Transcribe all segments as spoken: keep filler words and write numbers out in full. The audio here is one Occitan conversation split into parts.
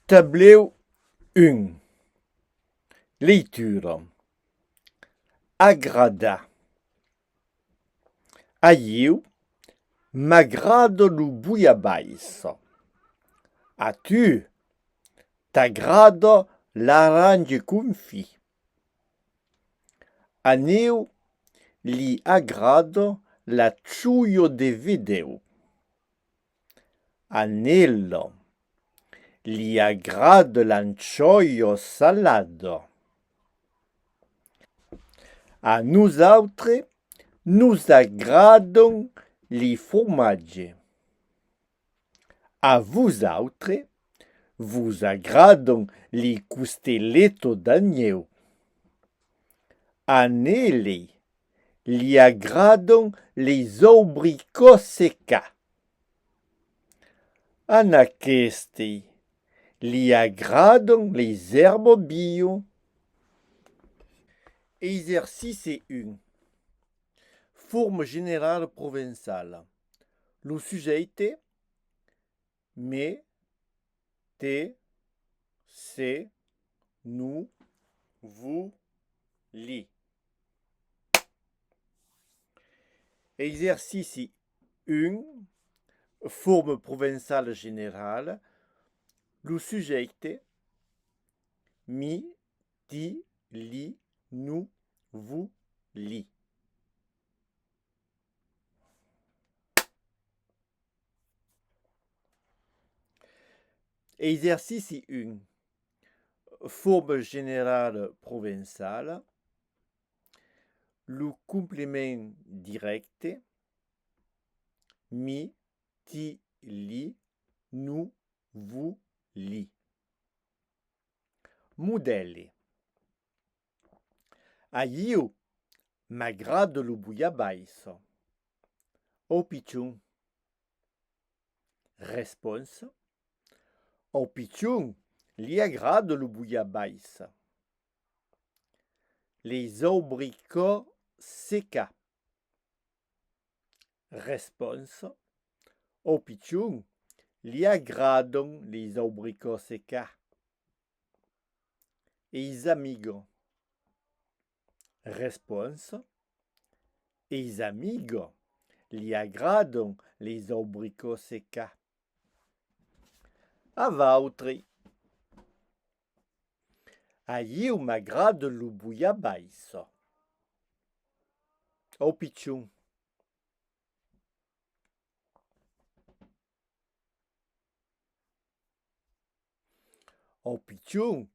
Tablèu un. Leitura. Agradar. A ieu m'agrada lo bolhabaissa. A tu t'agrada larange confit. A neu li agrada la chuia de vedèu. A nela li agrada l'anchoia salada. A nosautres nos agradan li formatges. A vosautres vos agradan li costeletas d'anhèu. A neli li agradan leis abricòts secats. A n'aqueste li agradan leis èrbas bio. Exercici un. Forma generala provençala. Lo subjècte: me, te, se, nos, vos, li. Exercici un. Forma provençala generala. Lo subjècte: mi, ti, li, nos, vos, li. Exercici un. Forma generala provençala. Lo complement dirècte: mi, ti, li, nos, vos, li. Modèli. A ieu m'agrada lo bolhabaissa. Au pichon. Responsa: au pichon li agrada lo bolhabaissa. Leis abricòts secats. Responsa: au pichon li agradan leis abricòts secats. Eis amigas. Responsa: eis amigas li agradan leis abricòts secats. A vautres. A ieu m'agrada lo bolhabaissa. Au pichon. Au pichon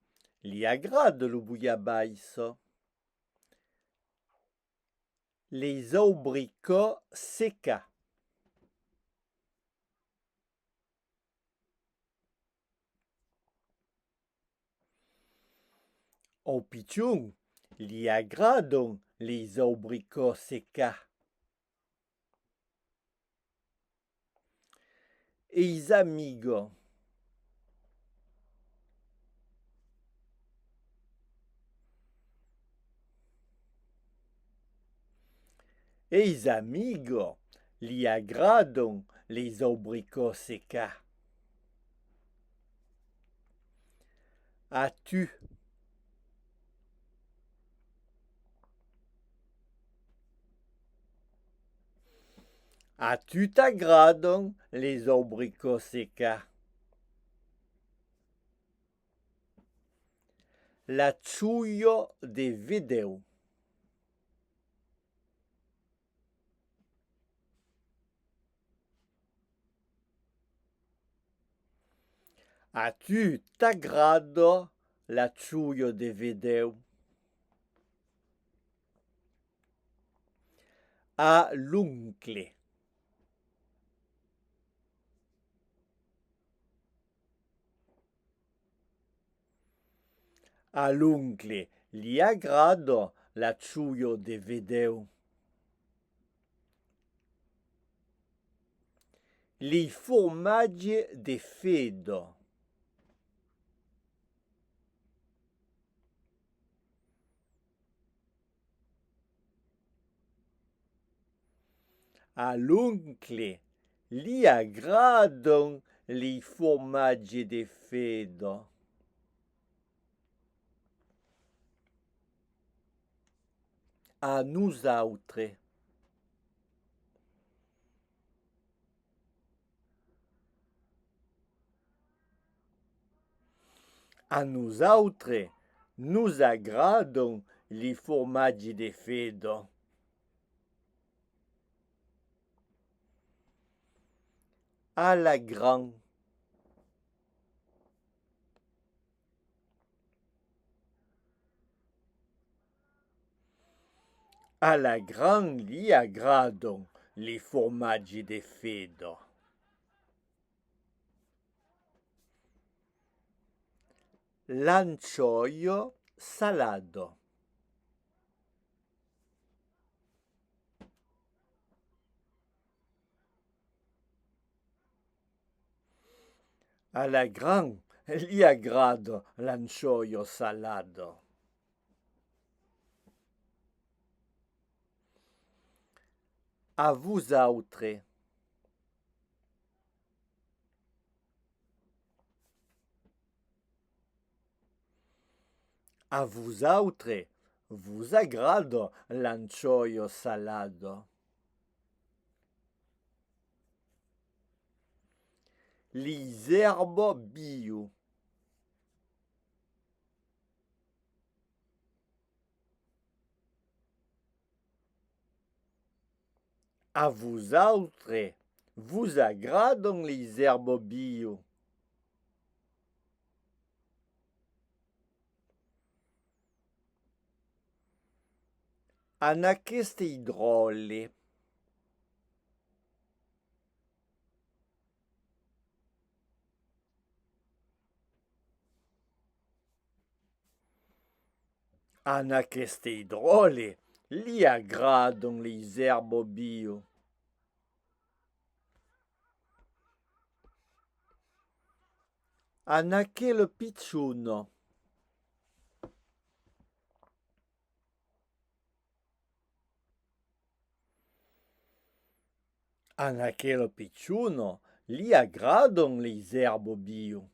li agrada lo bolhabaissa. Leis abricòts secats. Au pichon li agradan leis abricòts secats. Eis amigas. Eis amigas li agradan leis abricòts secats. A tu. A tu t'agradan leis abricòts secats. La chuia de vedèu. A tu t'agrada la chuia de vedèu? A l'oncle. A l'oncle li agrada la chuia de vedèu. Li formatges de feda. A l'oncle li agradan Li formatgi de feda. A nosautres. A nosautres nos agradan li formatgi de feda. A la gran. A la gran li agradan li formatgi de feda. L'anciòia salada. A la gran li agrada l'anciòia salada. A vosautres. A vosautres vos agrada l'anciòia salada? Lis èrbas bio. A vosautres vos agradan lis èrbas bio? An aqueste dròlle. An aqueste dròlle li agradan lis èrbas bio. An aquela pichona. An aquela pichona li agradan lis èrbas bio.